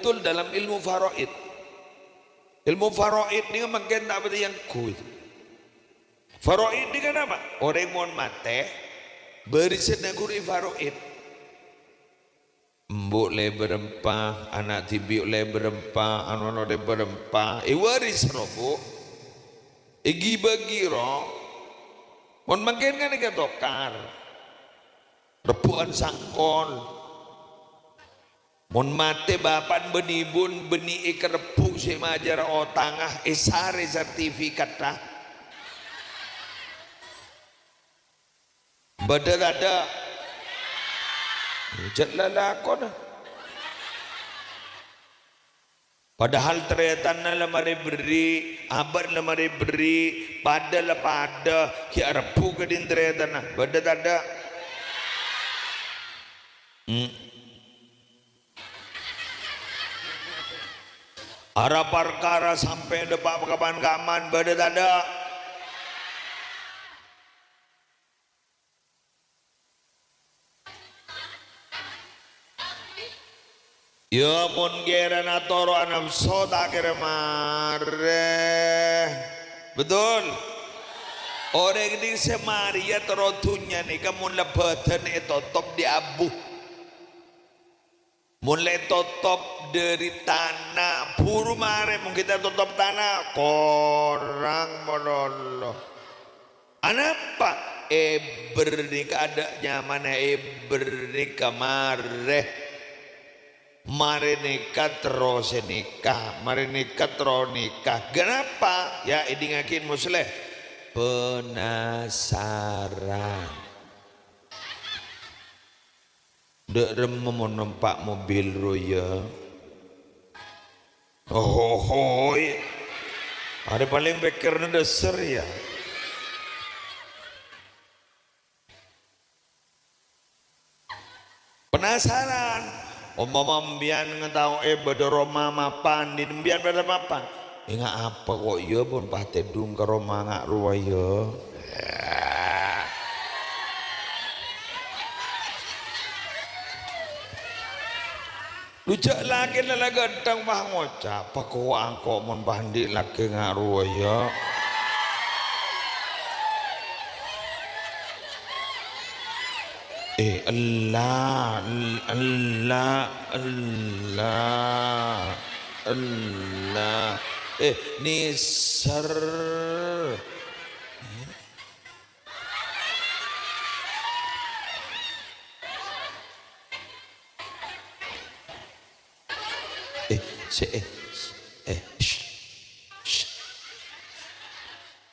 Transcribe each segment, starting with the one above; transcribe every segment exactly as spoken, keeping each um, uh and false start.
betul dalam ilmu faraid. Ilmu faraid nèka mangkèn ta' patè èyangghuy. Faraid nèka napa? Orèng mon matè, bârisanna ghuru èfaraid. Embu' lè bârempa, ana' dhibi' lè bârempa, anu-anu lè bârempa, èwaris rowa, Bu. Èghi-bâghi rowa. Mon mangkèn kan èkatokar. Rebbhu'ân sangkol. Mon matè bapa'na bân èbhuna, bânnè èkarebbhu' sè majâr otangnga, èsarè sertifikatna. Bâdâ tadâ'? Jhâ' lalakonna. Padahal tarètanna la marè berri', abâ'na la marè berri', padâ la padâ, ghi' arebbhu' ka'dinto tarètanna. Bâdâ tadâ'? Hmm. Ara parkara sampè' dâpa' ka pan-kaman, bâdâ tadâ'? Ya, mon kèrana toro'a napso, ta' kèra marè. Betul? Orèng nèng sè marèya terro dhunnya nèka mon la bhâdhân ètotop dâri abu. Mon la ètotop dâri tana, buru marè, mon ghi' ta' ètotop tana, korang malolo. Anapa? Èbher nèka adâ' nyamana, èbher nèka marè. Marè nèka terro sè nèka, marè nèka terro nèka. Ghânapa? Ya, èdingngaghi Musleh. Penasaran. Dâ' remma mon nompa' mobil rowa ya. Ohohoy. Arè palèng pèkkèrra dhâsar ya. Penasaran. Ompama empèyan ngataowè bâdâ roma mapan, dhi' empèyan padâ mapan. Enga' apa ko' iyâ pon pas tèdung ka roma nga' rowa iyâ. Lu jhâ' lakèna la ghântheng pas ngoca', "Pakowa engko' mon pas andi' lakè nga' rowa iyâ." Eh, ella, ella, ella, ella. Eh, nèser. Eh, sè, eh, eh,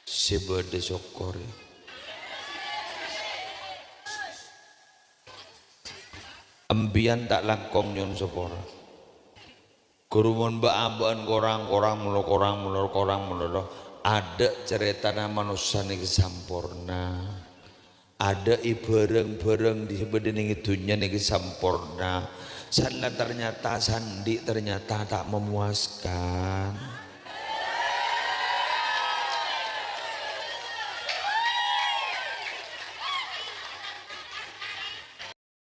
sè bâdâ sokor. Empèyan ta' langkong nyo'on sapora. Ghuru mon bâ'-abâ'ân korang, korang malolo, korang malolo, korang malolo. Adâ' carètana manossa nèka samporna. Adâ' è bhârâng-bhârâng sè bâdâ nèng è dhunnya nèka samporna. Sanla ternyata, sandi' ternyata ta' memuaskan.